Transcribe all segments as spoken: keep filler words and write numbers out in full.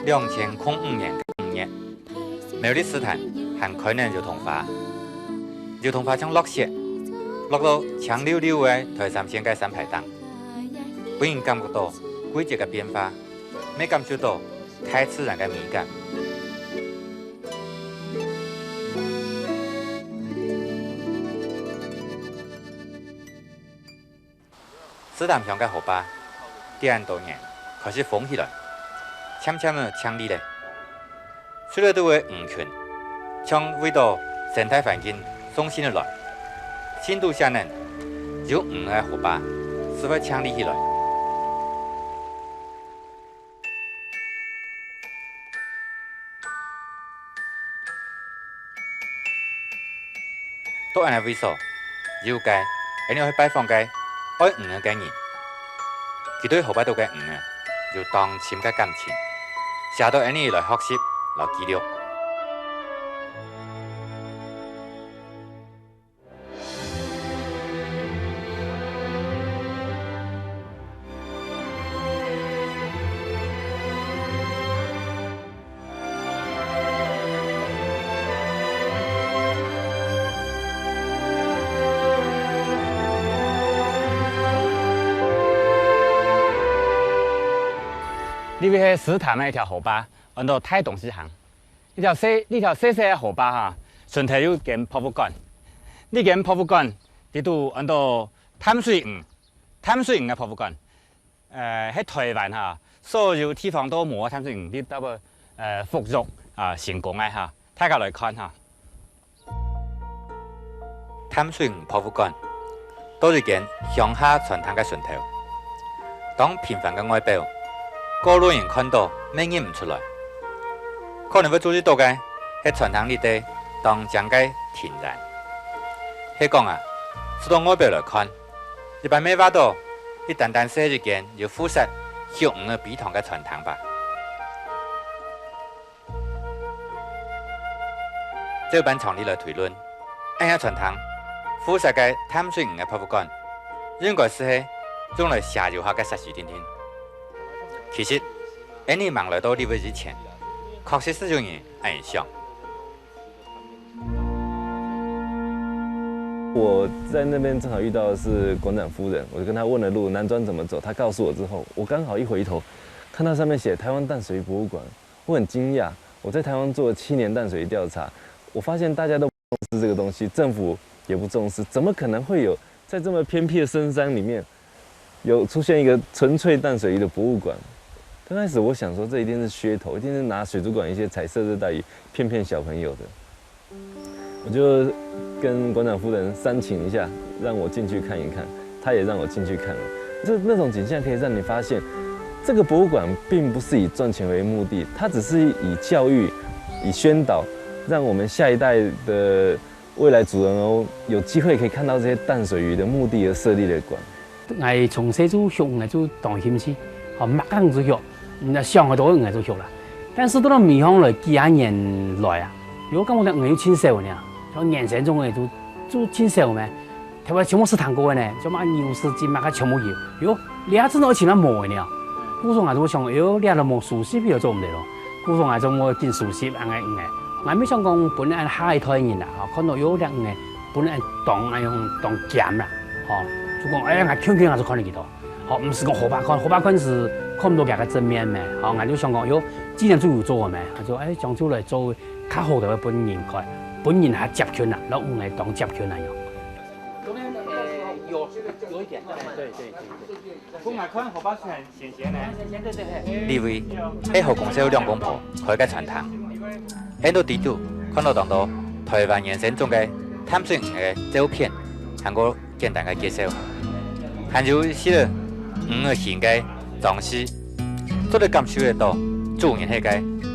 兩千空五年个五月，苗栗獅潭還開吂油桐花。油桐花像落雪，落到青溜溜个台三線个山排頂，分人感覺到季節个變化，乜感受到大自然个美感。 獅潭鄉个河壩，這恁多年開始封起來，漸漸仔淨俐咧。水裡肚个魚群，像為著生態環境送信仔來，信肚寫等，有魚个河壩，就會淨俐起來。 到恁仔位所，有个，𠊎等愛去拜訪个愛魚仔个人，佢對河壩肚个魚仔有當深个感情，寫到𠊎等來學習摎記錄。 這位係獅潭个一條河壩，安到大東勢行。 這條細，這條細細个河壩哈，脣頭有間博物館。這間博物館，裡肚安到淡水魚，淡水魚个博物館。呃，係臺灣哈，所有地方都無个淡水魚，這兜，呃，復育啊，成功个哈，大家來看哈。 淡水魚博物館，到一間鄉下餐廳个脣頭。當平凡个外表，過路人看到乜認毋出來。可能會注意到个，係餐廳裡底當靚个庭園。係講啊，就到外表來看，一般乜話到，這單單係一間有附設畜魚个陂塘个餐廳吧。 照般常理來推論，恁樣餐廳、附設个淡水魚个博物館，應該就係用來寫遊客个設施定定。其實，𠊎等吂來到這位以前，確實係有人恁樣想。 我在那邊正好遇到的是館長夫人，我就跟她問了路，南庄怎么走，她告诉我之后，我刚好一回头，看到上面写台湾淡水鱼博物馆，我很惊讶。我在台湾做了七年淡水鱼调查，我发现大家都不重视这个东西，政府也不重视，怎么可能会有在这么偏僻的深山里面 有出现一个纯粹淡水鱼的博物馆。刚开始我想说这一定是噱头，一定是拿水族馆一些彩色热带鱼骗骗小朋友的。我就跟馆长夫人商请一下，让我进去看一看，她也让我进去看了。就那种景象可以让你发现，这个博物馆并不是以赚钱为目的，它只是以教育、以宣导，让我们下一代的未来主人翁有机会可以看到这些淡水鱼的目的而设立的馆。 𠊎從細就畜魚，𠊎就當興趣，吼，麼个魚就畜，嗯，想得到个魚𠊎就畜啦。但是到了尾項來幾下年來啊，又感覺到魚又盡少呢，像原生種个就就盡少咩，頭擺全部係聽過个呢，像麼个牛屎精麼个全部有，喲，這下真个全部無个呢。故所𠊎就想，喲，這下都無收集又做毋得咯。 故所𠊎就會緊收集恁个魚仔。𠊎乜想講分恁下一代人啊，吼，看到有這魚仔，分恁當恁樣當鹹啦，吼，就講哎呀，𠊎近近𠊎就看到幾多，吼，毋係講好白看，好白看係看毋到佢个正面咩，吼，𠊎就想講，喲，既然就有做个咩，就哎將就來做較好个分人看，分人較接近啦，摎魚仔當接近恁樣。有有一點，對對對對。 這位係何公少兩公婆開个餐廳，𠊎等在裡肚看到當多臺灣原生種个淡水魚个照片，還過簡單个介紹，還有一息仔魚仔形个裝飾，做得感受得到主人係个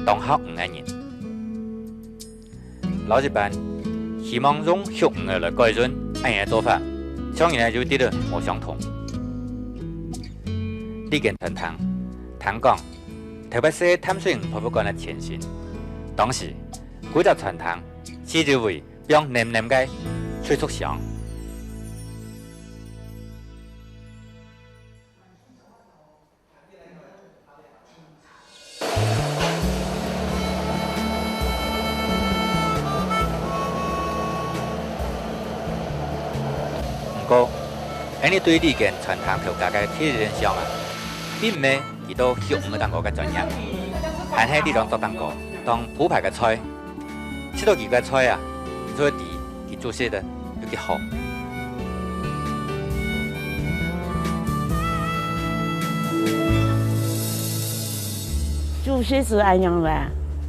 當好魚个人。 摎一般希望用畜魚仔來改運恁樣个做法，像人仔有兜仔無相同。這間餐廳，聽講，頭擺係淡水魚博物館个前身。當時，歸隻餐廳四周圍放淰淰个水族箱。𠊎對這間餐廳頭家个第一印象啊，並毋係佢做畜魚蛋糕个專業，還係這張桌頂高當鋪排个菜。食到佢个菜啊，你就會知佢煮食个有幾好。煮食係恁樣啦，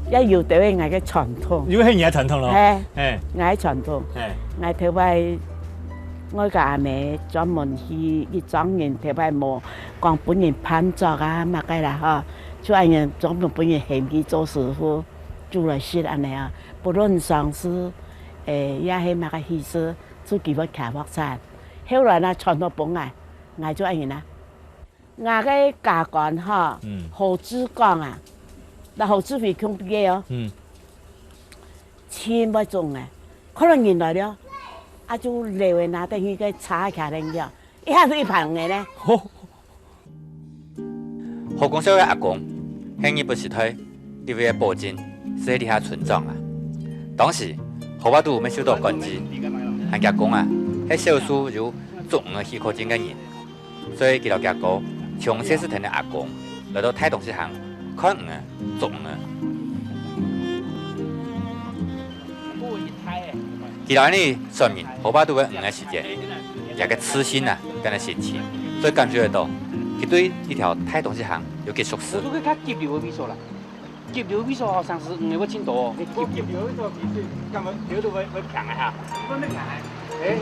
也有兜係𠊎个傳統。又係你个傳統咯。係，係。𠊎个傳統。係。𠊎頭擺，𠊎个阿姆專門去，去裝人頭擺無 講分人辦桌啊，麼个啦吼，就恁樣專門分人喊去做師傅，煮來食恁樣啊。不論喪事，誒，也係麼个喜事，就佢會徛鑊鏟。後來呢，傳到分𠊎，𠊎就恁樣啊。𠊎个家官吼，嗯。何志光啊，摎何志輝共畢業哦。嗯。 盡會種个，看到人來了，啊就摎佢拿等去該車徛頂了，一下就一盤个呢。何公少个阿公，係日本時代一位个保警，係這下村長啊。當時，河壩肚乜受到管制，還厥公啊，係少數有捉魚个許可證个人。 所以佢摎厥哥從細時跈等阿公，來到大東勢行看魚仔、捉魚仔。佢摎𠊎等說明河壩肚个魚仔時節，厥个自信啊，跟等心情，所以感受得到，佢對這條大東勢行有幾熟識。我都去較急流个位所啦。 急流位所好像係魚仔會盡多哦。該急流位所其實感覺流都會，會強个哈。會強个。哎。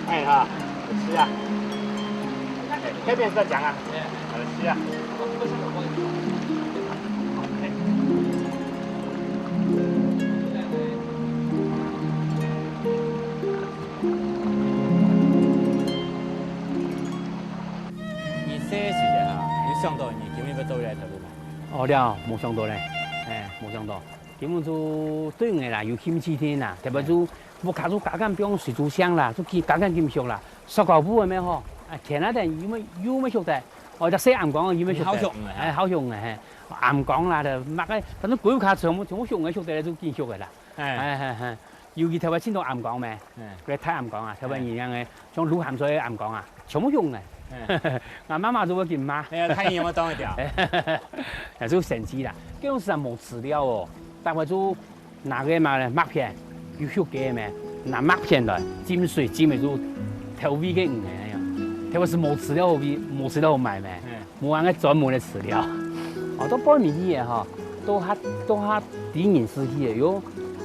哎哈，有吃啊。該邊是在講啊。好，有吃啊。 你細个時節哈，有想到你今日會做這條路無？哦，了，無想到咧，哎，無想到。根本就對魚仔啦，有興趣定啦，特別就屋下就加減放水族箱啦，就加減金屬啦，塑膠布个乜好，啊，天啊，等又乜，又乜畜得，哦，隻細鮟鱇又乜畜得，你好畜魚仔哈？哎，好畜魚仔，嘿，鮟鱇啦，就麼个，反正歸屋下全部，全部畜魚畜得咧，就緊畜个啦。哎。哎，嘿，嘿。 尤其頭擺盡多鮟鱇咩，嗯。該大鮟鱇啊，頭擺人樣个，像滷鹹菜个鮟鱇啊，全部畜个。嗯。𠊎媽媽就會緊罵。哎呀，大人有無當一條？也就神奇啦，該種時節無飼料哦，大概就拿个嘛，麥片，有畜个咩，拿麥片來浸水，浸个就投餵个魚仔恁樣。頭擺係無飼料好餵，無飼料好買咩。嗯。 無恁个專門个飼料。哦，到背尾去个吼，都較，都較低人士去个，喲，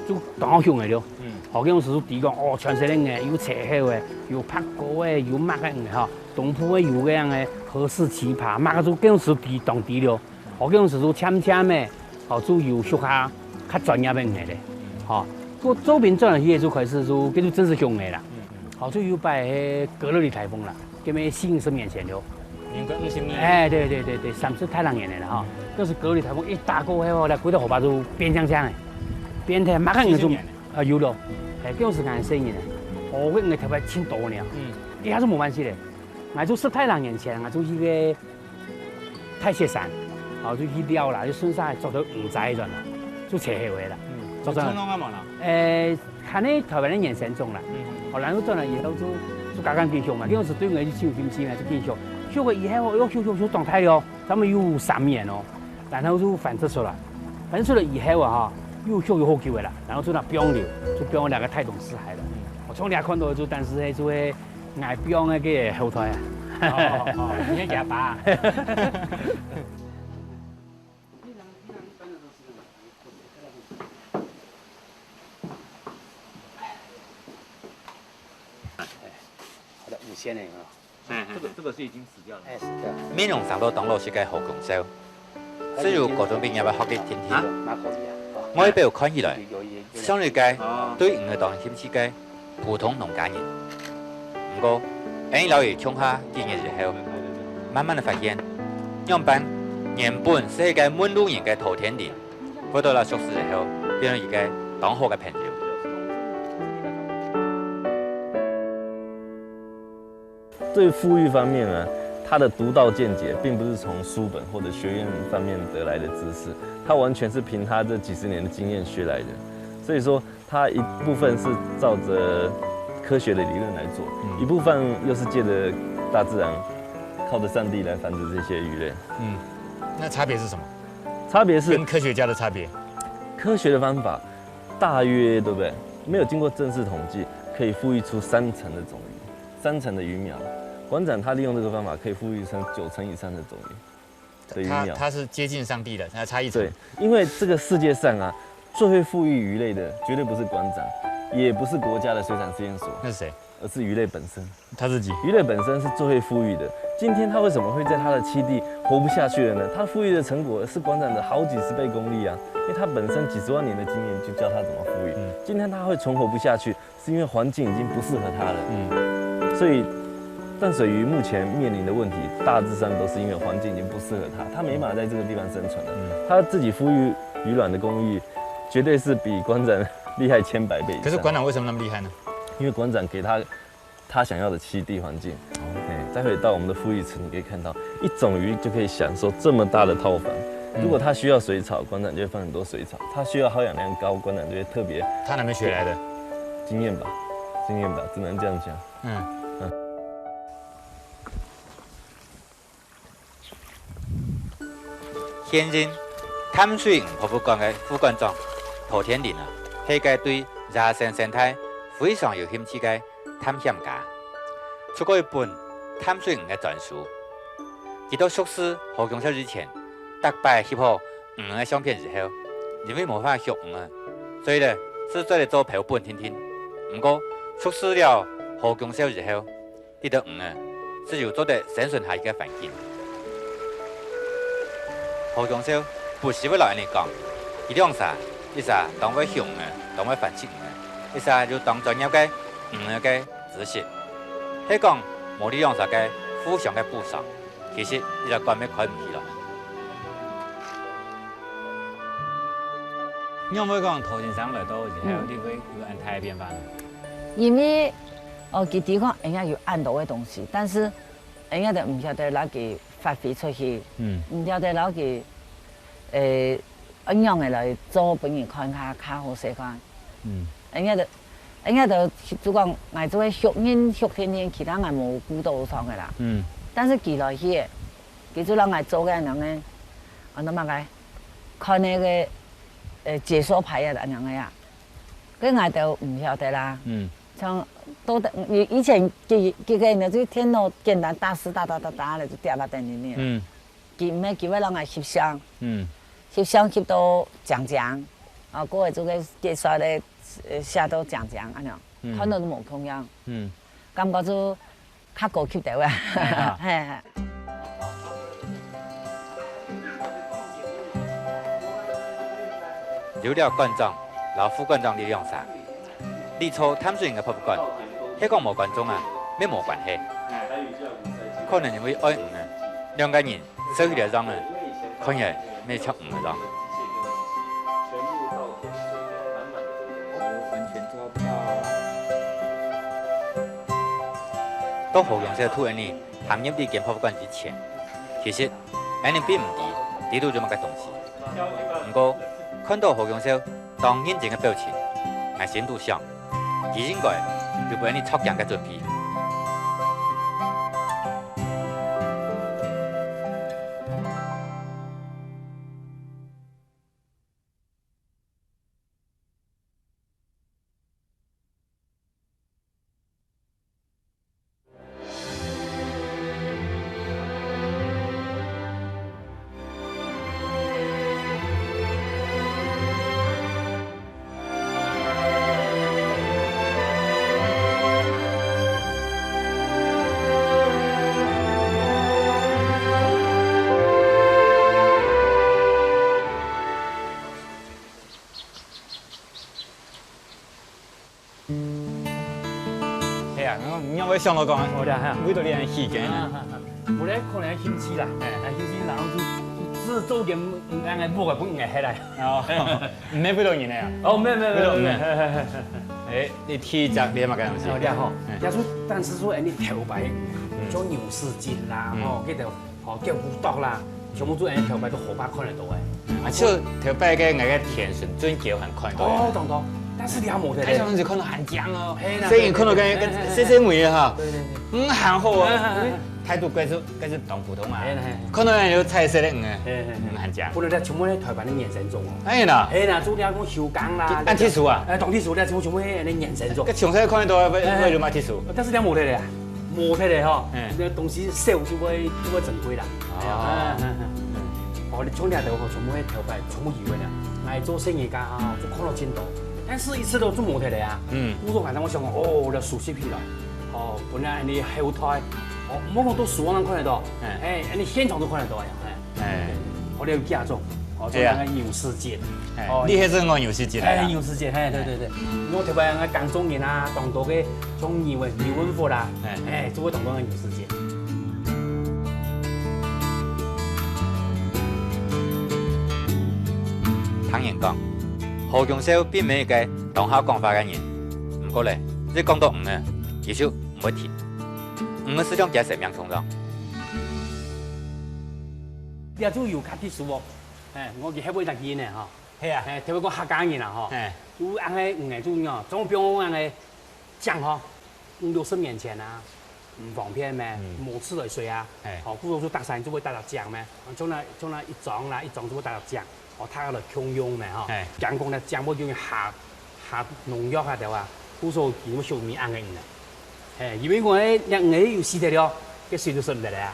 就當好畜个了。嗯。好，該種時就知講，哦，全世界个，有赤鱟个，有白哥个，有麼个魚吼，東部个有該樣个荷氏奇葩，麼个就該種時知當知了。好，該種時就漸漸个，好，就有畜下較專業个魚咧。好，做，做兵轉來去个就開始就，該就正式畜魚啦。嗯，嗯。好，就有擺該哥德里颱風啦。 該乜四五十年前了。民國五十年。哎，對，對，對，對，三十大零年个啦吼。該時哥德里颱風一打過後吼，來歸條河壩就變靚靚个，變忒，麼个人就，四十年了。啊，有了。哎，該時𠊎還細人呢，哦，該魚特別盡多呢。嗯。一下就無關係咧。𠊎就十大零年前，𠊎就去該大雪山，哦，就去尞啦，就順續捉到五隻轉來，就赤鱟个啦。嗯，捉轉來。有衝動啊無啦？哎， 看你台灣个原生種啦。嗯。哦，然後轉來以後就，就加減繼續嘛，該時對𠊎就有興趣嘛，就繼續。畜个以後，又畜畜畜當大了，差不多有三年哦，然後就繁殖出來。繁殖出來以後啊，哈，又畜又好久个啦，然後就拿放流，就放這個大東勢海了。嗯。哦，從這看到就，但是係就係𠊎放个該後代啊。哦，哦，你係佢爸啊。 好的，五千年啊。哎，哎，这个，哎。这个是已经死掉了。哎，死掉了。面容生到當老实个何公少，係由高中畢業个學歷天地。啊？外表看起來，像一个對魚仔當興趣个 普通農家人。毋過，𠊎摎佢共下幾日以後，慢慢仔發現，仰般原本係一个問路人个陶天林，會到了熟識以後，變成一个當好个朋友。對復育方面呢，他的獨到見解並不是從書本或者學院方面得來的知識，他完全是憑他這幾十年的經驗學來的。所以说，它一部分是照着科学的理论来做，嗯。一部分又是借着大自然，靠着上帝来繁殖这些鱼类。嗯，那差别是什么？差别是跟科学家的差别。科学的方法，大约，对不对？没有经过正式统计，可以孵育出三成的种鱼，三成的鱼苗。馆长他利用这个方法，可以孵育成九成以上的种鱼。的鱼苗。它，它是接近上帝的，它差一成。对，因为这个世界上啊，最会孵育鱼类的，绝对不是馆长，也不是国家的水产试验所，那是谁？而是鱼类本身。它自己。鱼类本身是最会孵育的。今天它为什么会在它的栖地活不下去了呢？它孵育的成果是馆长的好几十倍功力啊，因为它本身几十万年的经验就教它怎么孵育。嗯。今天它会存活不下去，是因为环境已经不适合它了。嗯。所以淡水鱼目前面临的问题，大致上都是因为环境已经不适合它，它没办法在这个地方生存了。嗯。它自己孵育鱼卵的功力，绝对是比馆长厉害千百倍以上。可是馆长为什么那么厉害呢？因为馆长给它它想要的栖地环境。哦。哎，待会到我们的孵育池，你可以看到一种鱼就可以享受这么大的套房。嗯。如果它需要水草，馆长就会放很多水草；它需要耗氧量高，馆长就会特别。他哪边学来的？经验吧，经验吧，只能这样讲。嗯。嗯。现任淡水鱼博物馆个副馆长陶天林啊，係个对野生生态非常有兴趣个探险家，出过一本淡水鱼个专书。佢到熟识何恭紹以前，逐擺翕好魚个相片以後，因為無法畜魚啊，所以呢，就做得做標本定定。毋過，熟識了何恭紹以後， 這兜魚仔，只有做得生存下去个環境。何恭紹不時會摎𠊎兜講，佢兩儕，一儕當會畜魚仔，當會繁殖魚仔，一儕又當專業个魚仔个知識。係講無這兩儕个互相个補償，其實這隻館乜開毋起來。仰會講陶先生來到以後，嗯。你會有恁大个變化呢？因為 哦，佢知講𠊎兜有恁多个東西，但是𠊎兜毋曉得摎佢發揮出去，嗯。毋曉得摎佢，誒，仰般个來做分人看較，較好勢看。嗯。𠊎兜，𠊎兜就講，𠊎做个畜人畜定定，其他𠊎無顧到上个啦。嗯。但是佢來去个，佢就摎𠊎做个恁樣个，啊，那麼个，看那個，呃，解說牌啊，恁樣个啊。 該𠊎兜毋曉得啦。嗯。像到底，以，以前佢，佢个呢，就電腦簡單打字打打打打了，就貼啊等等呢。嗯。佢毋係，佢會摎𠊎翕相。嗯。翕相翕到靚靚，啊，過後就該解說咧，呃，寫到靚靚，恁樣，嗯。看到都無共樣。嗯。感覺就 較高級兜啊。哎哈。嘿，嘿。有了館長摎副館長這兩儕，這座淡水魚个博物館，係講無觀眾啊，乜無關係。可能因為愛魚啊，兩個人 所以這樣呢，看起來乜像魚仔樣。到何恭紹渡𠊎兜行入這間博物館之前，其實𠊎兜並毋知裡肚有麼个東西。毋過，看到何恭紹 當認真个表情，𠊎心肚想，佢應該有分𠊎兜著驚个準備。係啊，你仰會想到講，哦，對啊，係啊。為著這樣起見呢？啊，啊，啊。無咧，可能興趣啦，哎。哎，興趣，然後就，就做件，嗯，恁樣个屋个，分人个歇來。哦，毋係為著人个啊？哦，無，無，無，為著，無。哎，你第一隻你麼个東西？哦，對啊，吼。哎。假如，但是說，哎，你頭擺，嗯。像牛屎精啦，嗯。吼，該兜，吼，叫烏毒啦，全部都恁頭擺都河壩看得到个。啊，就頭擺个𠊎个田脣準橋還看到。哦，當多。但是你還無得咧。開始就看到還靚哦，係啦，細人看到个，係，係，係，个細細尾哈，對，對，對。嗯，還好哦。係，係，係，係。態度該是，該是當普通啊。係啦，係啦。看到有彩色个，嗯，係，係，係。嗯，還靚。不能在全部在台灣的原生種哦。哎啦。係啦，做了講休耕啦，按特殊啊。哎，當特殊了，全部全部那原生種。該從細看到，為，哎，為什麼特殊？但是你無得了啊。 無忒个吼，嗯。該東西少就會，就會珍貴啦。哦。哎，哎，哎，哎。哦，你像這兜吼，全部係頭擺，全部以為啦。𠊎做生意家吼，就看到真多，但是一直都做無忒个啊。嗯。故所反正𠊎想講，哦，我就熟悉起來。哦，本來恁樣後台，哦，某某都書上看得到，嗯。哎，恁樣現場都看得到呀，哎。 哎。哦，你有寄種，哦，做對啊。那個牛屎節。哎，哦，你還係愛牛屎節个啦。哎，牛屎節，嘿，對，對，對。因為特別那個耕種人啊，當多个種牛个，牛文化啦，哎。哎，做會當多个牛屎節。聽人講，何恭紹並毋係一個當好講話个人，毋過咧，一講到魚呢，佢就毋會停。魚就像佢个生命共樣。 這就有較特殊哦。嘿，𠊎記得會當記呢吼。係啊。嘿，特別講客家人啊吼，嘿。就恁樣个魚仔就樣，總比如講恁樣个井吼，五六十年前啊，毋方便咩，嗯。無自來水啊，嘿。吼，故所就搭山就會搭搭井咩，像該，像該一樁啦，一樁就會搭搭井，吼，大家來共用咩吼，嘿。驚講該井會用下，下農藥啊，對吧？故所佢會收你恁樣个魚仔。嘿，因為𠊎个魚仔有死忒了，該水就食毋得了啊。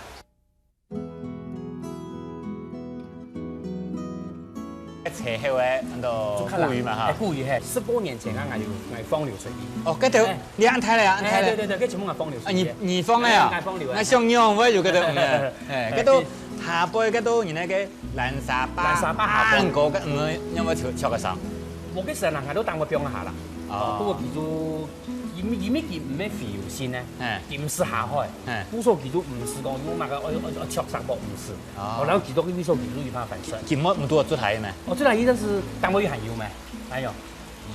切好个，安到就較爛。古魚嘛哈。哎，古魚嘿，十多年前啊，𠊎有，𠊎放流水魚。哦，該兜，哎。你恁大了啊，恁大了。哎，對，對，對，該全部𠊎放流水魚。啊，你，你放个啊？哎，𠊎放流个。𠊎想仰會有該兜魚呢。哎，該兜下背，該兜你那個藍沙巴，藍沙巴下背。半個該魚，有無著，著个傷？無，該時候人還都當過放下啦。哦。不過比如 因為，因為佢毋係洄游性呢，嘿。佢毋識下海，嘿。故所佢就毋識講有麼个愛，愛，愛著傷無，毋識。哦。哦，然後佢都，故所佢就有辦法反射。佢，佢無，毋多出海咩？哦，出海佢但是單位還有咩？哎喲，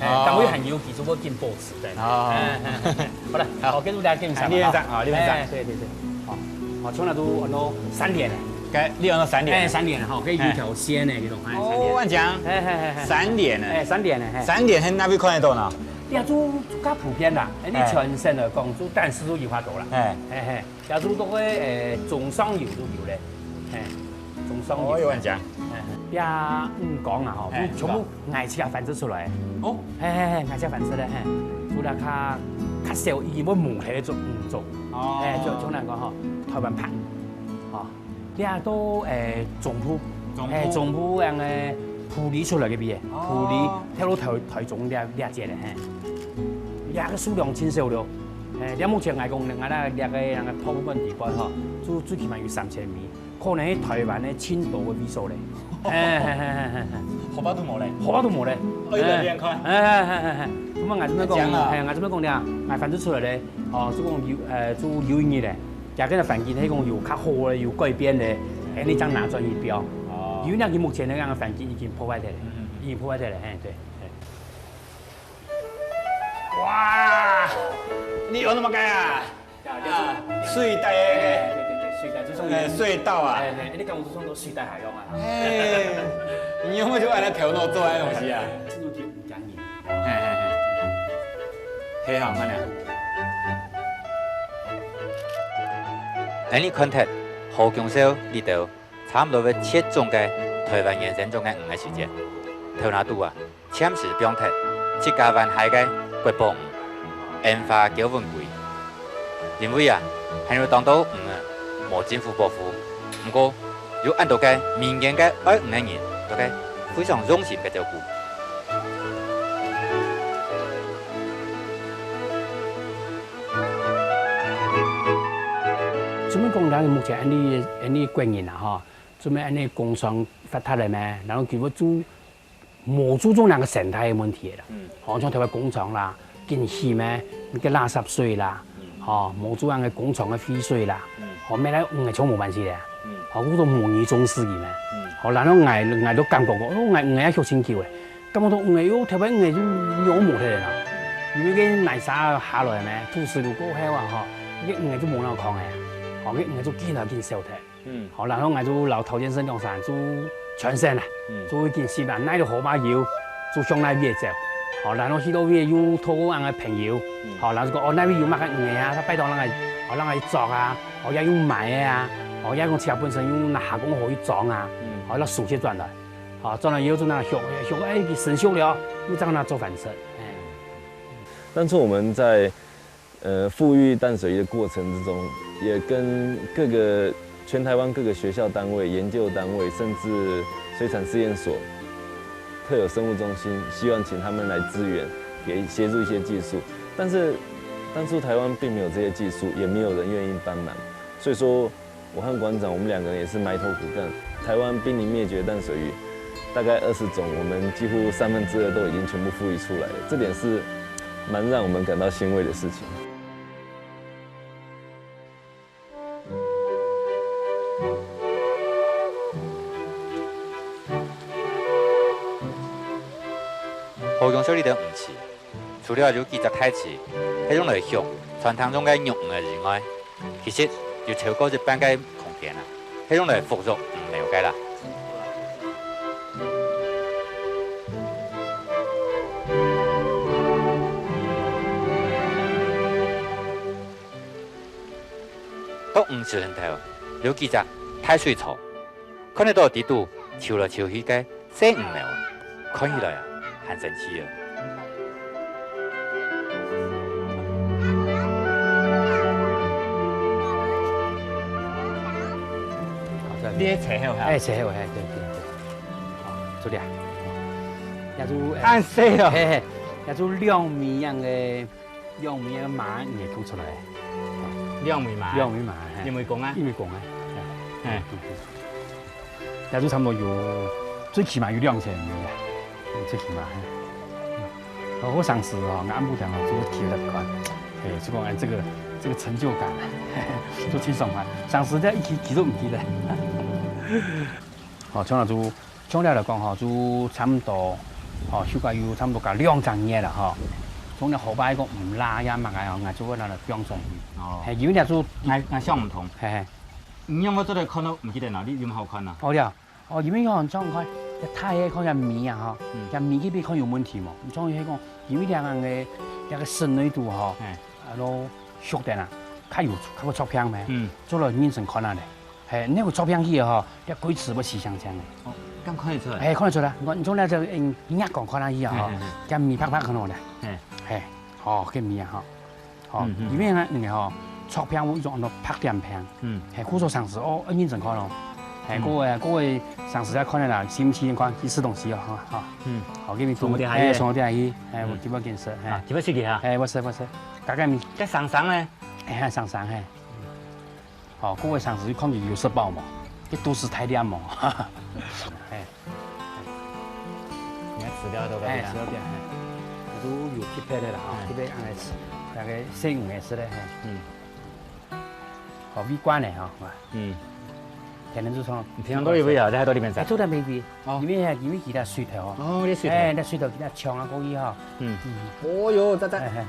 哎，哦。單位還有，佢就會緊保持在。哦。哎，哎，哎，好了，好。好，跟大家介紹一下哎，你先生，嘛，啊，你先生。哎，對，對，對。好，好，從那都安到三點了。該，你安到三點。哎，三點了，好，可以有條線呢，哎。這種，哎，三點。哦，恁樣。哎，哎，哎，哎。三點呢？哎，三點呢，哎。三點，係哪位看得到呢？ 這就，就較普遍啦，哎，你哎。全省來講，就單是就有法度啦。哎。嘿，嘿，這就到个，哎，中上游就有咧，嘿，中上游。哦，有恁樣。嘿，嘿，這魚缸啊，吼，哎，就全部魚仔自家繁殖出來。哦。嘿，嘿，嘿，魚仔自家繁殖咧，嘿，除了較，較少，已經會無忒个種，嗯，種。哦。哎，就，就恁樣講吼，臺灣白，哦。 這到，誒，中部，中部。誒，中部恁个埔里出來个鮪魚，哦。埔里，頭路臺，臺中這，這節个，嘿。這个數量真少了。誒，這目前來講，𠊎這，這个，這个博物館底背吼，就最起碼有三千米，可能係臺灣个盡多个位所咧。嘿，嘿，嘿，嘿，嘿，嘿。河壩都無咧。河壩都無咧。哎，來，你看。嘿，嘿，嘿，嘿，嘿。咁啊，𠊎這邊講，恁樣啊。嘿，𠊎這邊講咧，𠊎繁殖出來咧，哦，就講有，誒，就有一日咧。 這个環境係講有較好个，有改變个，哎，你正拿轉去標。哦。因為呢，佢目前个恁个環境已經破壞忒了，嗯，嗯，嗯。已經破壞忒了，嘿，對，嘿。哇，你有那麼高啊？呀，就是，啊，水帶个，哎，對，對，對，水帶就算，哎，水道啊。哎，哎，你講就算到水帶下用啊。哎，你有沒有就愛來頭腦做這東西啊？這種就毋講你。 嘿，嘿，嘿。嘿，好，慢點。恁呢看忒，何恭紹這兜差毋多會絕種个臺灣原生種个魚个時節，頭那肚啊，暫時放忒，自家還下个國寶魚，煙花鮫紋龜。 因為啊，還有當多魚仔無政府保護，毋過有恁多个民間个愛魚个人，都个非常用心个照顧。做麼講，咱目前恁呢，恁呢國人啊，吼，做麼恁呢工商發達了咩？然後佢會做 無注重該个生態个問題个啦。嗯。吼，像特別工廠啦，緊起咩，該个垃圾水啦，嗯。吼，無注重該个工廠个廢水啦，嗯。吼，乜來魚仔全無關係个。嗯。吼，故所無人重視佢咩。嗯。吼，然後𠊎，𠊎都感覺過，哦，𠊎，𠊎也畜真久个，感覺到魚仔喲，特別魚仔就養無忒个啦。因為該泥沙下來咩，土石流過後啊，吼，該魚仔就無那康个，吼，該魚仔就緊來緊少忒。嗯。好，然後𠊎就摎陶先生兩儕就傳承啊，嗯。就緊習啊，哪位河壩有，就向哪位走。好，然後去到位又透過𠊎个朋友，嗯。好，然後就講，哦，哪位有麼个魚啊，佢拜託𠊎，好，𠊎去捉啊，好，也有賣个啊，好，也講自家本身有拿下工好去裝啊，嗯。好，拿手接轉來。好，轉來以後就拿熟，熟，哎，佢成熟了，又正拿做飯食。哎。当初我们在呃富裕淡水鱼的过程之中，也跟各个全台湾各个学校单位、研究单位，甚至水产试验所、特有生物中心，希望请他们来支援，给协助一些技术。但是当初台湾并没有这些技术，也没有人愿意帮忙，所以说我和馆长我们两个人也是埋头苦干。台湾濒临灭绝的淡水鱼，大概二十种，我们几乎三分之二都已经全部复育出来了，这点是蛮让我们感到欣慰的事情。好用手里个武器，除了有几只太极，係用來畜传统中个肉鱼个以外， 其实有超过一半个空间啊，係用來孵育鱼苗个啦。到魚池脣頭，有幾隻大水槽，看得到底肚泅來泅去个 細魚苗，看起來啊，還生趣哦。你係切好哈？哎，切好，哎，對對對。好，做了。也就，哎，恁細哦。嘿嘿，也就兩米樣个，兩米个碼也做出來。兩米碼。兩米碼，嘿。一米公啊？一米公啊。嘿。 也就差不多有，最起碼有兩千米啊，最起碼。好好上市哦，俺暗晡天哦，做企業來看，哎，就講哎，這個這個成就感，做清爽啊，上市在一起，其實毋記得。好，像就像了來講吼，就差不多，哦，休假有差不多搞兩隻月了吼。從那後擺一個毋拉呀嘛个哦，俺就會拿來放轉去。哦，嘿，因為那就，俺俺想毋通。嘿嘿。 你仰會做得看到毋記得哪裡有好看啊？哦了，哦，因為吼，你像看，這太黑看這米啊吼，這米這邊看有問題無？你像係講，因為這樣个，這個深度吼，啊，都熟的啦，較有較有觸屏咩？嗯，做了認真看啊咧，嘿，你有觸屏去吼，這規池會死香香的。哦，敢看得出來？嘿，看得出來，你看，你從那隻嗯，眼光看下去啊吼，這米白白看到咧，嘿，哦，這米啊吼。 吼，因為呢，因為吼，觸屏有一種安到白點屏，嗯，係，故所上市哦，愛認真看咯，係，各位各位上市愛看个啦，新鮮看，去食東西哦，哈，哈，嗯，好，給你送到底下去，哎，送到底下去，哎，我今晡見食，哎，今晡食幾下，哎，我食我食，加个米，該生生呢，哎，生生嘿。 哦，各位上次看佢有食飽無？佢肚屎大點無？嘿。你看飼料都該邊啊。飼料店，嘿。都有特別个啦，吼，特別恁樣飼，大概四五个食个，嘿。嗯。哦，米罐个吼，嗯。天天就从。你平常都有喂啊？在海沟里面在。哎，都在 baby。 哦，因为因为佢个水头哦，哦，你水头，哎，那水头佢个冲啊，过去哈，嗯，哦哟，在在，哎哎哎，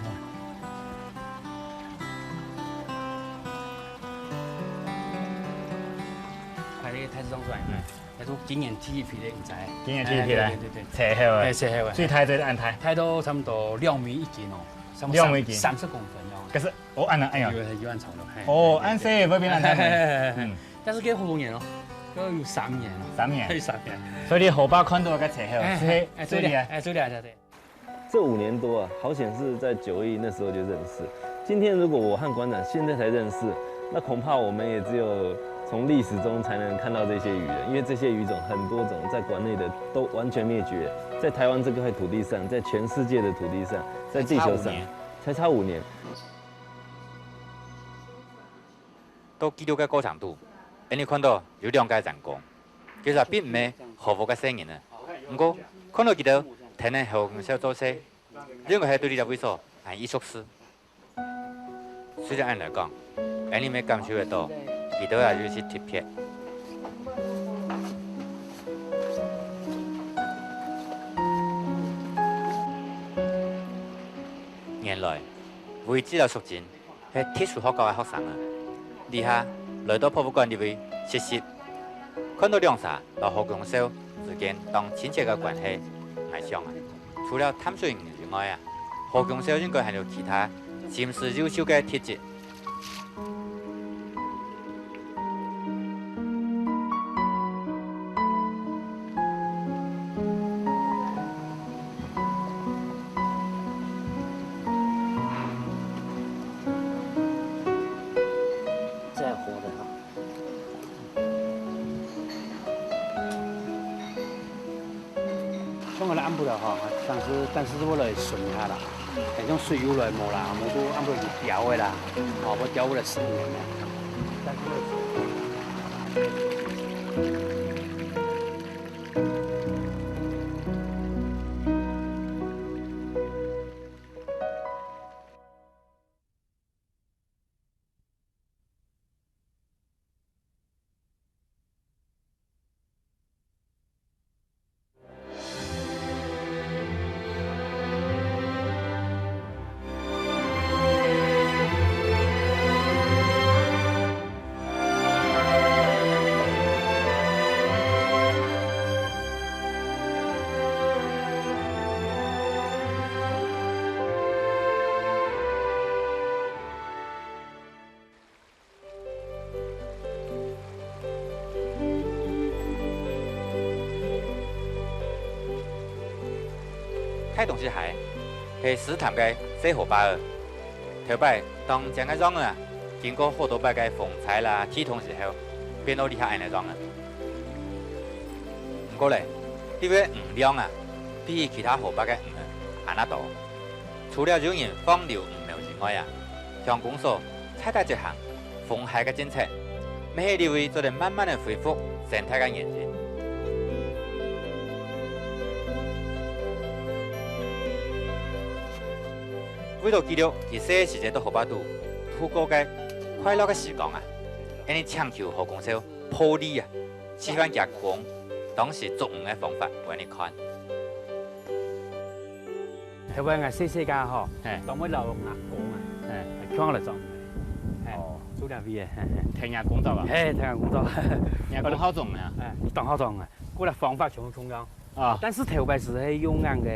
还有个太子庄出来，嗯，他说今年第一批的，你知，今年第一批的，对对对，切好啊，哎，切好啊，最大最安泰，泰到差不多两米一斤哦，两米一斤，三十公分哦，可是哦，安了，哎呀，有有安长了，哦，安塞也不变安泰，嗯。 但是佢好多年咯，都有三年咯，三年，有三年。所以你后爸看到个时候，哎，是哎，对了，最厉害。哎，对了，对对。这五年多啊，好险是在九一那时候就认识。今天如果我和馆长现在才认识，那恐怕我们也只有从历史中才能看到这些鱼了，因为这些鱼种很多种在馆内的都完全灭绝，在台湾这块土地上，在全世界的土地上，在地球上，才差五年。 到記錄个過程肚，𠊎等看到有兩个員工，其實並毋係河屋个細人仔，毋過看到佢兜跈等後生做事，應該係對這隻位所還異熟事。雖然恁樣來講，𠊎等乜感受得到，佢兜也有一息特別。原來，維基摎淑珍 係特殊學校个學生啊。這下，來到博物館這位實習，看到兩儕摎何公紹之間當親切个關係，𠊎想啊，除了淡水人以外啊，何公紹應該還有其他心思優秀个特質。 再活的哈。像𠊎來暗晡了哈，但是，但是我來巡一下啦，像水有來無啦，無就暗晡就釣个啦，哦，無釣我來巡一下。但是我來巡。 大東勢溪係獅潭个細河壩仔。頭擺當靚个樣仔啊，經過好多擺个風搓啦、地動之後，變到這下恁仔樣仔。毋過咧，這位魚量啊，比起其他河壩个魚仔還較多。 除了有人放流魚苗以外啊，鄉公所在在執行封溪个政策，乜係這位做得慢慢仔恢復生態个原因。為了記錄佢細時節到河壩肚度過个快樂个時光啊，𠊎等請求何公紹破例啊，示範厥公當時捉魚个方法分𠊎等看。 係話𠊎細細个吼，嘿。當會摎吾公啊，嘿。共下來捉魚。嘿，哦。做這位个，嘿，嘿。跈若公捉啊？嘿，跈吾公捉。若公好捉啊？哎，當好捉啊。過來方法全部共樣。啊。但是頭擺時係用恁个，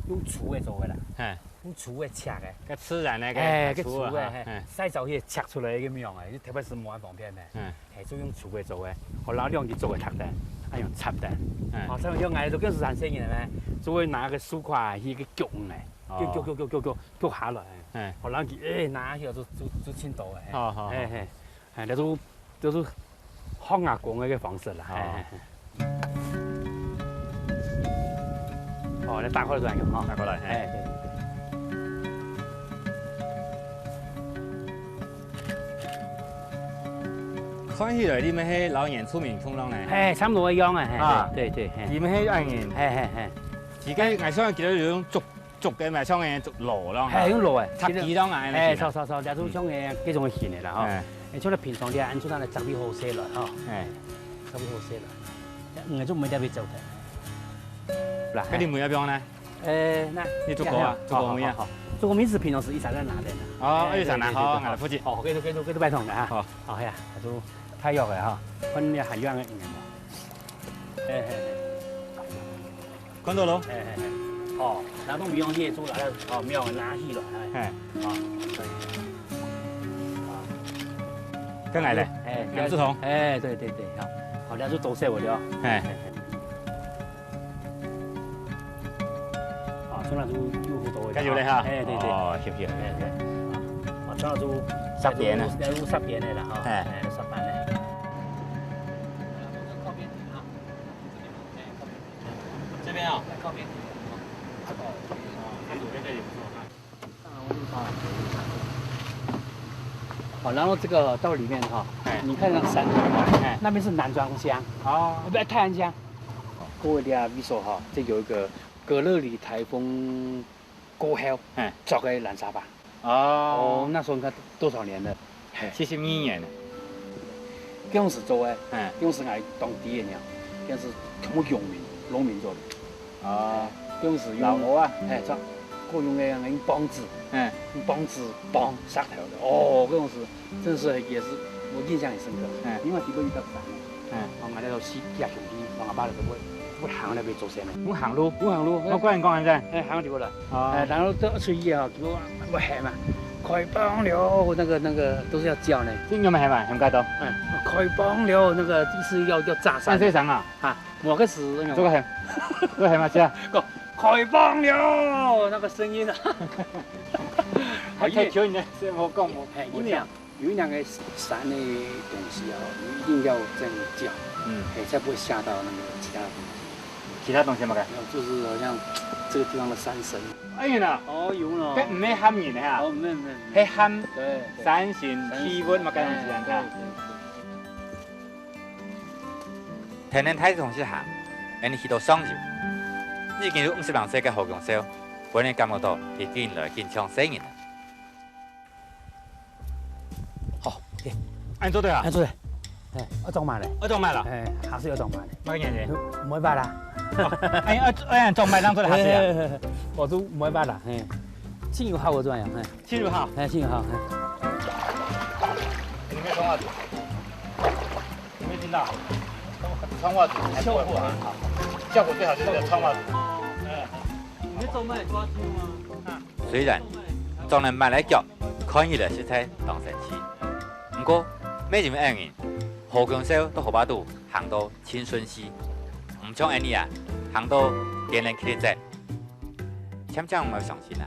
用粗个做个啦。嘿。用粗个尺个。較自然个，哎，較粗个，較粗个，嘿。嘿。曬燥去尺出來个樣啊，頭擺時無恁方便呢。嗯。 係，就用粗个做个，好，然後兩支做个䌈等，啊，用插等。嗯。哦，像，像𠊎都更是很細人呢，就會拿个樹桍去个鋸呢，哦。鋸，鋸，鋸，鋸，鋸，鋸，鋸下來。嗯。好，然後佢，哎，拿下去就，就，就盡多个，嘿。好，好，好。嘿，嘿，哎，那就，就是學阿公个个方式啦，哦。嘿，嘿，嘿。哦，來打開來這樣用哈。打開來，嘿。哎，對，對，對。 看起來你兜係摎原住民共樣呢。嘿，差不多一樣啊，嘿，啊。對，對，對，嘿。你兜係恁樣。嘿，嘿，嘿。自家𠊎想記得有用竹，竹个嘛，像个竹籮咯。嘿，用籮个。插枝咯，恁樣个形啊。嘿，著，著，著，這就像个，嗯。這種个形个啦，吼。嘿。欸，像你平常你恁樣，就拿來插位好勢了，吼。嘿。插位好勢了。嗯，就毋會特別走的。來，該你尾仔放哪？ 呃，那你竹篙啊，這樣，竹篙尾啊。好，好，好，好。竹篙尾是平常時一直在拿的呢。哦，哎，一直拿，對，對，好，對，對，拿來附近。好，這就，這就，這就拜託了哈。好。好，哎呀，這就太弱了哈，看你還有那個魚沒有？哎，哎，哎。看到了。哎，哎，哎。哦，拿到尾用這竹來了，哦，沒有，拿去了，哎。哎。好，可以。好。跟來了，哎，兩隻桶。哎，對，對，對，好。好，那就多謝我了。哎。哎，哎。 啊，這下就有好多个。該有了哈。哎，對，對。哦，是，是。哎，對。啊，這下就煞邊了。哎，就煞邊了啦，哈。哎。哎，煞邊了。這邊啊。靠邊。哦，這邊這裡不錯啊。 好，然後這個到裡面哈，哎。你看那個山頭哈，哎。那邊是南庄鄉，哦。呃，不，泰安鄉。各位，這位所哈，這有一個格樂里颱風過後，哎。做个藍沙粑。哦。哦，那時候你看多少年了？嘿。七十二年了。這樣子做个，哎。這樣子來當地个呢，這樣子全部農民，農民做的。 哦，用石用，老屋啊。哎，這，過用个用梆子，嗯。用梆子梆石頭个。哦，這種是，真是也是我印象很深刻。嗯。因為佢會遇到山。嗯。哦，𠊎兜四隻兄弟，𠊎阿爸就會，會行那邊做生意。用行路？用行路，我跟你講，現在。哎，行對不啦？哦。哎，然後到出去啊，給我，我喊嘛，開放了，那個，那個都是要叫呢。這有沒有喊嘛？喊蓋多？哎，開放了，那個意思要，要炸山。山水上啊？啊，某個時，這個喊，這個喊嘛，是啊。開放了，那個聲音啊。還太久呢，所以我講我，哎，因為啊， 有一兩個山的東西哦，你一定要這樣叫，嗯。哎，才不會嚇到那個其他的東西。其他東西嘛，該？沒有，就是好像這個地方的山神。哎呀，哦，有了。該毋係喊人个哈，哦，沒有，沒有，沒有。係喊，對，對。山神、山神，氣氛嘛，該東西啊，哎，哈。對，對，對。跈等大自然去行，恁樣去到上游，已經有五十零歲个何公紹，本來感覺到佢緊來緊像細人啊。 好，OK。恁樣做得啊？恁樣做得。哎，愛裝滿咧。愛裝滿啦？哎，還係愛裝滿咧。麼个原因？毋會壞啦。哦，哎，愛，哎，裝滿正做得下水啊？哎，我都毋會壞啦，嘿。盡有效果，這樣，嘿。盡有效？哎，盡有效，嘿。有沒有穿襪子？有沒有聽到？穿襪子，效果很好。效果最好就是穿襪子。哎。你裝滿有多少斤嗎？ 雖然裝等襪仔腳看起來實在當生趣，毋過，乜因為恁樣，何公紹到河壩肚行到盡順序，毋像𠊎俚啊，行到顛顛趿趿。漸漸毋會相信啊，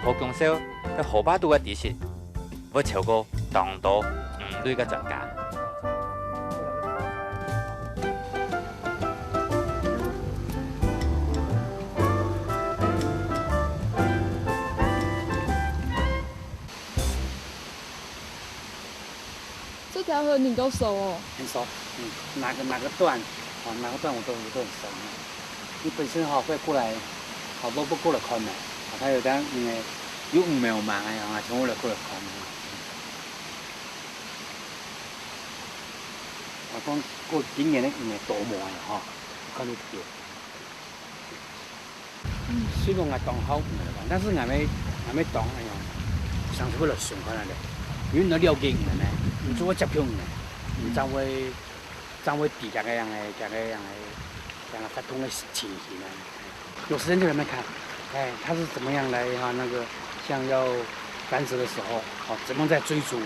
何公紹在河壩肚个知識，會超過當多魚類个專家。 這條河你都熟哦？很熟，嗯，哪個，哪個段，哦，哪個段我都，我都很熟，嗯。你本身哈，會過來，好多都過來看的，啊，他有的因為有魚苗嘛，哎呀，全部來過來看。啊，講過今年的魚苗多無啊，哈，看你點。 雖然𠊎當好魚个，但是𠊎乜，𠊎乜當，哎呀，想出來想看啊咧，因為你了解魚呢，你做過接觸魚呢，你正會，正會知這個樣个，這個樣个，這樣个活動个情形啊。有時間就在那邊看，哎，它是怎麼樣來哈，那個像要繁殖的時候，哦，怎麼樣在追逐，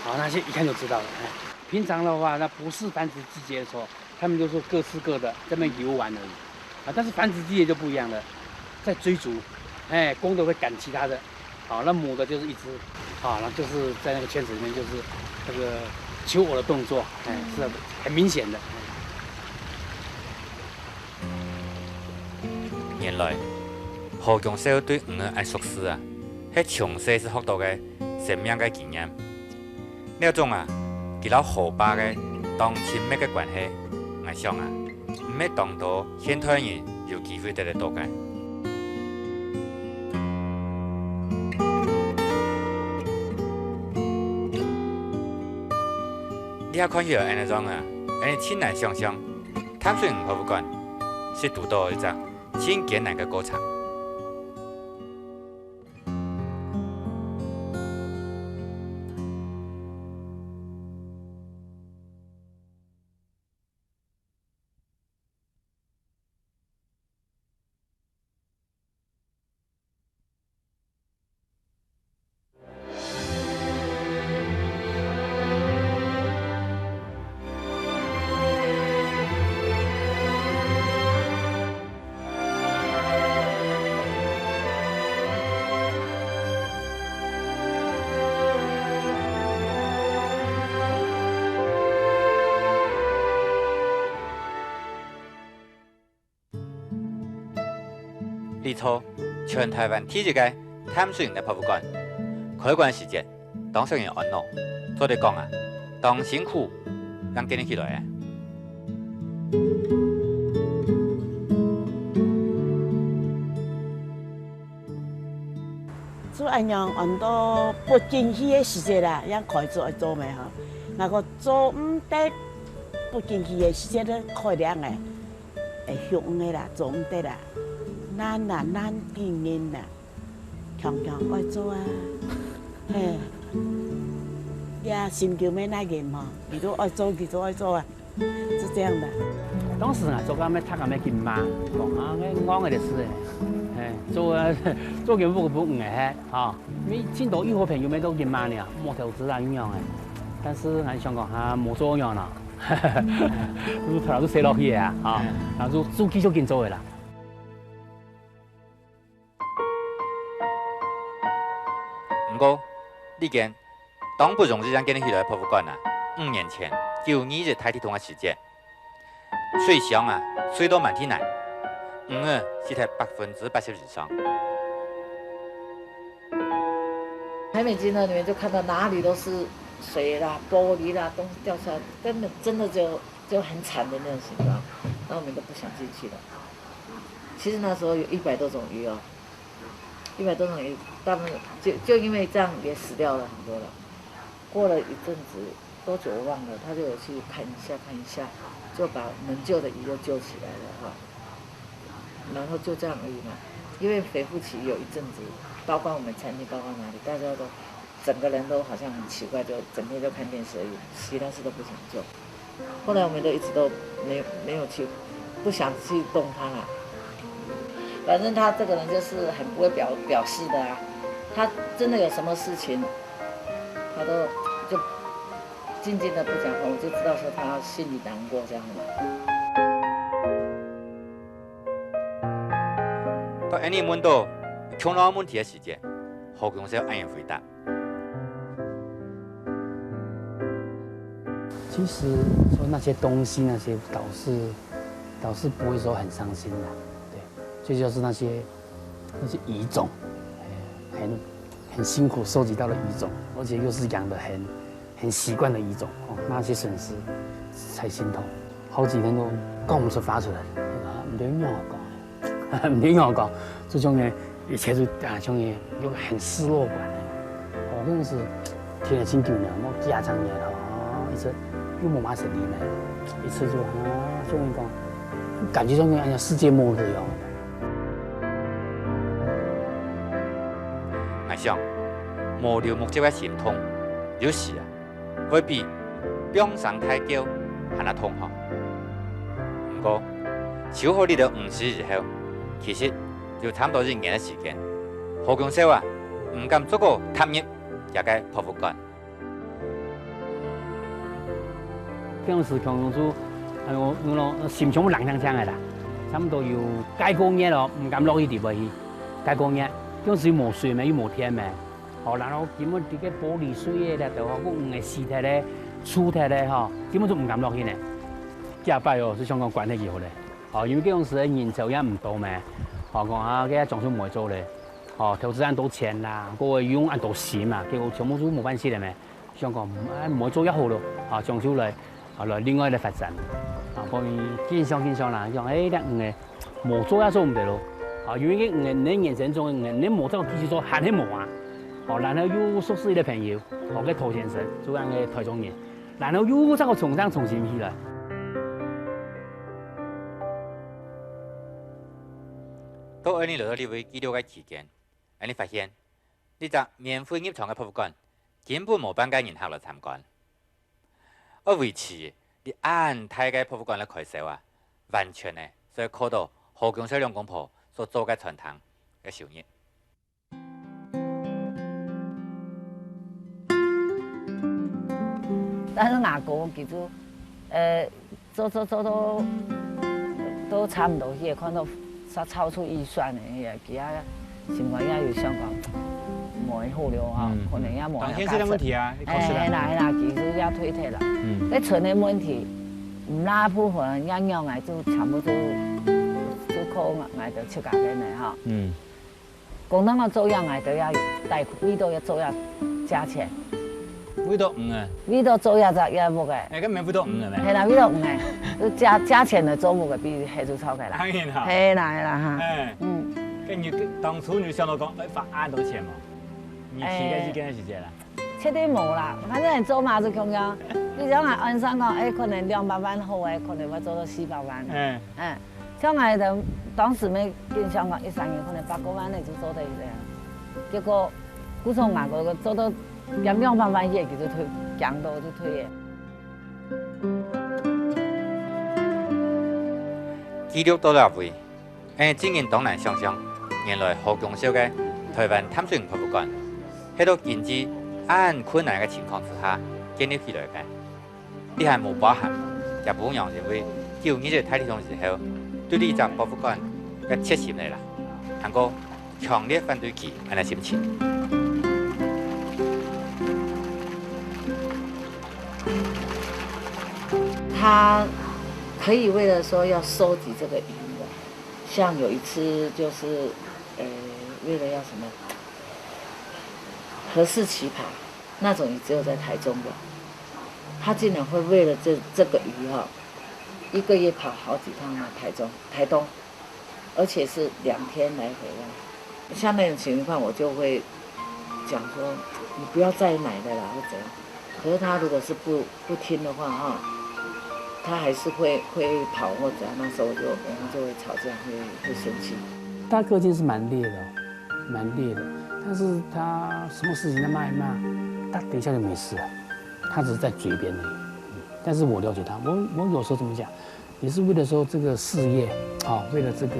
哦，那些一看就知道了，哎。平常的話，那不是繁殖季節的時候， 他們就說各吃各的，在那邊遊玩而已。啊，但是繁殖季節就不一樣了，在追逐，哎，公的會趕其他的，好，那母的就是一隻，好，那就是在那個圈子裡面就是那個求偶的動作，哎，是很明顯的。原來何公紹對魚仔恁熟識啊，係從細就學到个生命个經驗。 這種啊，佢摎河壩个當親密个關係，𠊎想啊，毋係當多現代人有機會得得到个。這下看起來恁樣啊，恁樣盡難想像，淡水魚博物館係堵到一隻盡艱難个過程。 這座全臺灣第一个淡水魚博物館，開館時節，當少人安樂，做得講啊，當辛苦，正建立起來个。 就恁樣，安到不景氣个時節啦，正開始愛做咩吼。若个做毋得，不景氣个時節咧，開了个，會畜个啦，做毋得啦，難啊，難頂人啊，強強愛做啊，嘿。呀，心臼个那个嘛，佢都愛做，佢都愛做啊，是這樣的。當時啊，做个咩，讀个咩金馬，講啊，該戇个事欸，哎，做啊，做金馬个不毋係哈，因為盡多以後朋友們都金馬呢，無投資啊，樣欸。但是𠊎想講哈，無做樣啦，就頭就洗落去啊，哈，然後就就繼續緊做个啦。 毋過，李娟當不容易正建立起來博物館啊，五年前九二一大地動个時節，水箱啊，碎到滿地泥，魚仔死忒百分之八十以上。海美金河里面就看到哪裡都是水啦、玻璃啦，東西掉下來，根本真的就就很慘的那種形狀，那我們都不想進去了。其實那時候有一百多種魚哦，一百多種魚，大部分就就因為這樣也死掉了很多了。過了一陣子，多久我忘了，他就有去看一下看一下，就把能救的魚就救起來了哈。然後就這樣而已嘛，因為肥腹期有一陣子，包括我們餐廳，包括哪裡，大家都整個人都好像很奇怪，就整天就看電視而已，其他事都不想做。後來我們都一直都沒有沒有去，不想去動他啦。反正他這個人就是很不會表表示的啊，他真的有什麼事情，他都就靜靜的不講話，我就知道說他心裡難過這樣嘛。當𠊎等問到共樣問題个時節，何恭紹恁樣回答：其實說那些東西那些倒是倒是不會說很傷心的，對，最主要是那些那些魚種，很很辛苦收集到的魚種，而且又是養得很很習慣的魚種，哦，那些損失才心痛。好幾天都講不出話出來，啊，毋知仰般講，毋知仰般講，就像个一切就啊，像个有很失落感。哦，真的是天也真久呢，莫幾下張年了，哦，一直又無麼生意呢，一直就啊，像个講，感覺像个哎呀世界末日一樣。 𠊎想，無流目汁个心痛，有時啊，會比放聲大噭還較痛吼。毋過，收好這條魚絲以後，其實有差毋多一年个時間，何恭紹啊，毋敢再過踏入這个博物館。 該時強強就，哎喲，喏，心腸冷青青个啦，差毋多有幾個月咯，毋敢落去底背去，幾個月，該時又無水咩，又無電咩，哦，然後根本這个玻璃碎个了，都好，該魚仔死忒个、臭忒个吼，根本就毋敢落去呢。幾下擺哦，就想講關忒佢好咧，哦，因為該時个人潮也毋多咩，哦，講啊，該裝修毋會做咧，哦，投資恁多錢啦，過用恁多心啊，結果全部就無辦法咧咩。 想講，哎，毋會做也好咯，啊，將就來，啊，來另外來發展，啊，所以緊想緊想啦，想，哎，這魚仔無做也做毋得咯，啊，因為該魚仔，你人生中个魚仔，你無做繼續做，還係無啊，哦，然後又熟識一個朋友，哦，該陶先生，就恁个台中人，然後又再過重新重新起來。到二零六六年為紀錄个期間，𠊎等發現，這隻免費入場个博物館 根本無半個人客來參觀。愛維持這恁大个博物館个開銷啊，完全呢，就係靠著何恭紹兩公婆所做个餐廳个收入。但是阿哥佢就，呃， 做做做到都差毋多，佢也看到超超出預算个，佢也佢也心肝也有想講，無好了吼，可能也無。當現實个問題啊，確實啦。係啦係啦，其實也退退啦。該存个問題，毋罅部分也仰仔就全部都就靠𠊎兜自家个呢吼。 講到𠊎做樣，𠊎兜也帶為著愛做樣價錢。為著魚仔。為著做樣隻業務个。哎，該免為著魚仔咩？係啦，為著魚仔，就價價錢來做屋个比係就超開啦。當然啦。係啦係啦哈。哎，嗯，該你當初你想到講，哎，花恁多錢無？你起个意見係幾啦？絕對無啦，反正做嘛就共樣。你像𠊎按算講，哎，可能兩百萬好个，可能會做到四百萬。哎，嗯，像𠊎兜當時乜緊想講一三年可能百過萬个就做得了。結果，故所外國个做到佢兩萬萬頁佢就退，講到就退了。記錄到這位，𠊎正經當難想像，原來何恭紹个台灣淡水博物館，係到經濟恁困難个情況之下建立起來个。 這還無包含厥餔娘因為九二一大地動之後，對這隻博物館个切心了啦，還過強烈反對佢恁呢心情。他可以為了說要收集這個魚哦，像有一次就是，呃，為了要什麼，何氏奇爬，那種魚只有在台中有。他竟然會為了這，這個魚哈，一個月跑好幾趟啊，台中、台東，而且是兩天來回啊。像那種情況，我就會講說，你不要再買了啦，或怎樣。可是他如果是不，不聽的話哈，他還是會，會跑或怎樣，那時候我就，我們就會吵架，會，會生氣。他個性是蠻烈的哦，蠻烈的，但是他什麼事情他罵一罵，他等一下就沒事了，他只是在嘴邊而已。嗯，但是我了解他，我，我有時候怎麼講，也是為了說這個事業，啊，為了這個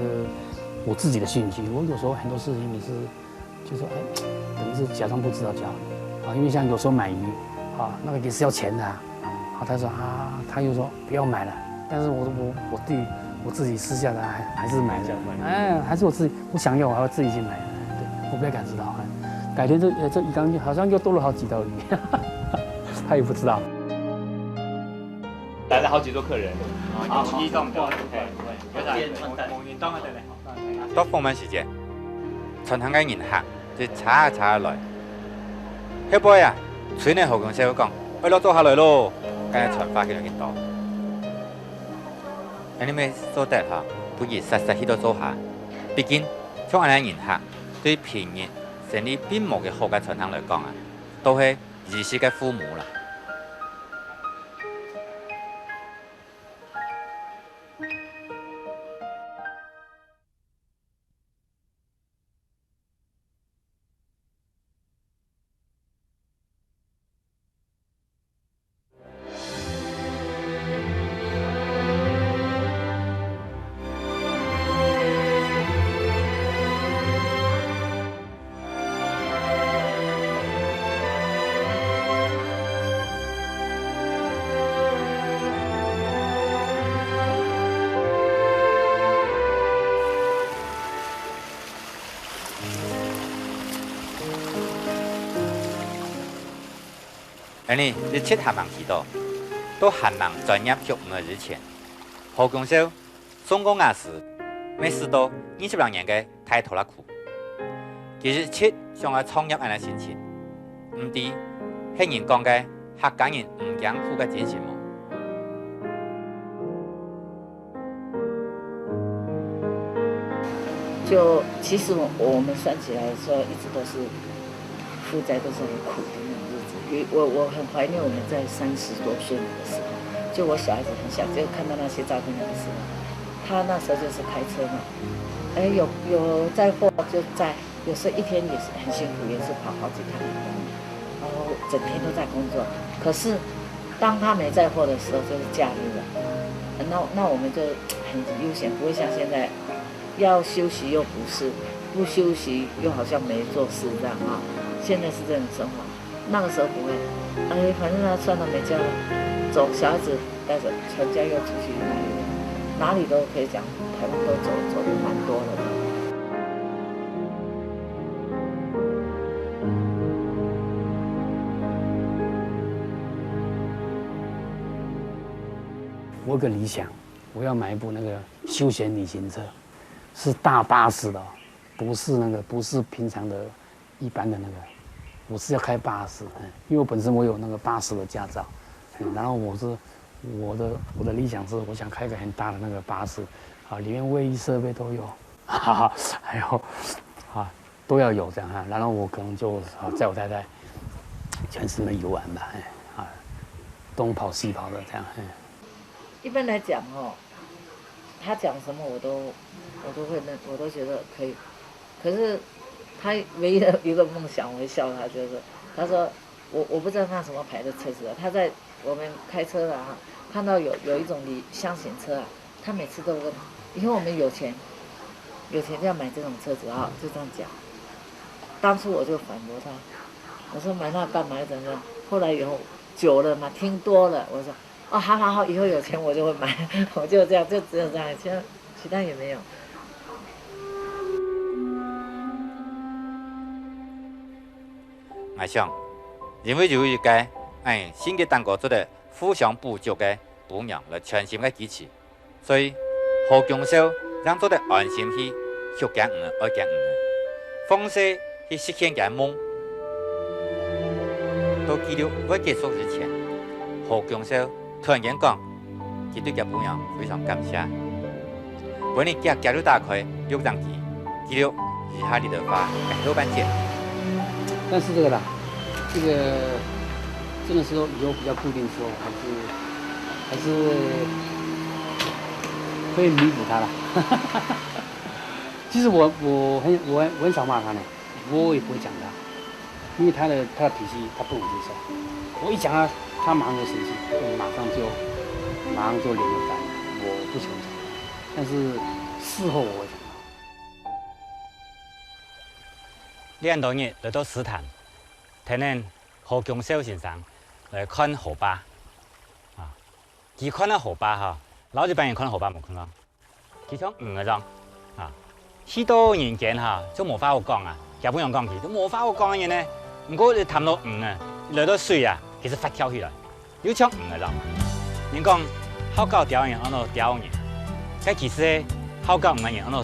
我自己的興趣，我有時候很多事情也是，就說，哎，等於是假裝不知道就好了。啊，因為像有時候買魚，啊，那個也是要錢的啊。啊，他說啊，他又說不要買了，但是我，我，我弟，我自己私下的還，還是買了。哎，還是我自己，我想要，我還要自己去買。对，我不要给他知道。哎，改天这，呃，这鱼缸好像又多了好几条鱼，他也不知道。来了好几桌客人，啊，有移动的，嘿，有在，我，我移动的，对，对。到傍晚時節，餐廳个人客就查啊查啊來。後背啊，催呢何恭紹講，愛落灶下來咯，該傳話去到佢兜。恁呢乜做得哈，不如煞煞去到灶下。畢竟，像恁呢人客，對平日生理並無幾好个餐廳來講啊，都係衣食个父母啦。 恁呢，日出還吂起到，都還吂專業畜牧之前，何恭紹送過雅思，乜使到二十零年个大拖拉庫。其實一直想愛創業恁呢心情，毋知係人講个客家人毋驚苦个精神無？ 就其實我，我們算起來說，一直都是負債都是很苦的那種日子。因為我，我很懷念我們在三十多歲那個時候，就我小孩子很小，就看到那些照片那個時候，他那時候就是開車嘛，哎，有，有載貨就載，有時候一天也是很辛苦，也是跑好幾趟，然後整天都在工作。可是當他沒載貨的時候，就是假日了，那，那我們就很悠閒，不會像現在要休息又不是，不休息又好像沒做事這樣啊。現在是這種生活。那個時候不會，哎，反正他賺到沒家了，走，小孩子帶著全家又出去哪裡，哪裡都可以講，台灣都走，走得蠻多了的。我有個理想，我要買一部那個休閒旅行車，是大巴士的哦，不是那個，不是平常的一般的那個，我是要開巴士，嗯，因為我本身我有那個巴士的駕照，嗯，然後我是，我的，我的理想是，我想開一個很大的那個巴士，啊，裡面衛浴設備都有，哈哈，還有，啊，都要有這樣哈，然後我可能就，啊，載我太太全世界遊玩吧，哎，啊，東跑西跑的這樣，哎。一般來講哦，他講什麼我都，我都會認，我都覺得可以。可是他唯一的一個夢想，我會笑他，就是他說我我不知道那什么牌的车子啊，他在我们开车的啊，看到有有一种旅箱型车啊，他每次都问，以后我们有钱，有钱就要买这种车子啊，就这样讲。当初我就反驳他，我说买那干嘛？怎么样？后来以后久了嘛，听多了，我说哦，好好好，以后有钱我就会买，我就这样，就只有这样，其他其他也没有。我想，因为有一个，哎，新个蛋糕做得互相补足个 餔娘來全心个支持。所以，何恭紹正做得安心去畜間魚仔、愛間魚仔，放勢去實現厥夢。到紀錄會結束之前，何恭紹突然間講，佢對厥餔娘非常感謝。分你遽遽就打開錄影機，記錄以下這段話个後半節。但是這個啦，這個真的是說以後比較固定的時候，還是還是會彌補他啦。其實我我很我很我很少罵他呢，我也不會講他，因為他的他的脾氣他不能接受。我一講他，他馬上就生氣，馬上就馬上就臉就白了。我不喜歡講他，但是事後我會講他。這恁多日來到獅潭，聽等何恭紹先生來看河壩。啊，佢看到河壩吼，摎一般人看河壩無共樣，佢像魚仔樣。啊，許多人間吼，就無話好講啊，厥餔娘講佢就無話好講个人呢。毋過一談到魚仔，來到水啊，佢就發跳起來。 又像魚仔樣。人講好搞鳥个人安到鳥人，該其實係好搞魚仔人安到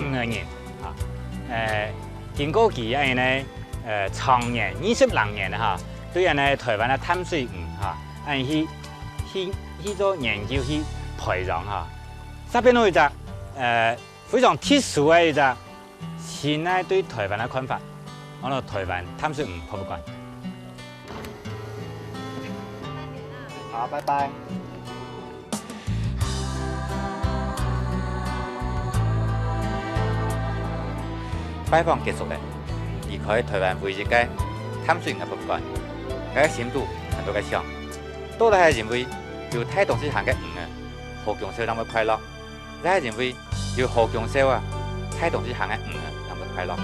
魚仔人啊。呃，經過佢恁呢，呃，長年二十零年哈，對恁呢台灣个淡水魚哈，恁去去去做研究去培養哈，發現到一隻呃非常特殊个一隻 新个對台灣个看法，安到台灣淡水魚博物館。好，拜拜。拜訪結束了，離開台灣唯一个淡水魚博物館，𠊎个心肚很多个想，到底係因為有大東西行个魚仔，何恭紹正會快樂？ 也係因為有何恭紹啊，大東西行个魚仔正會快樂。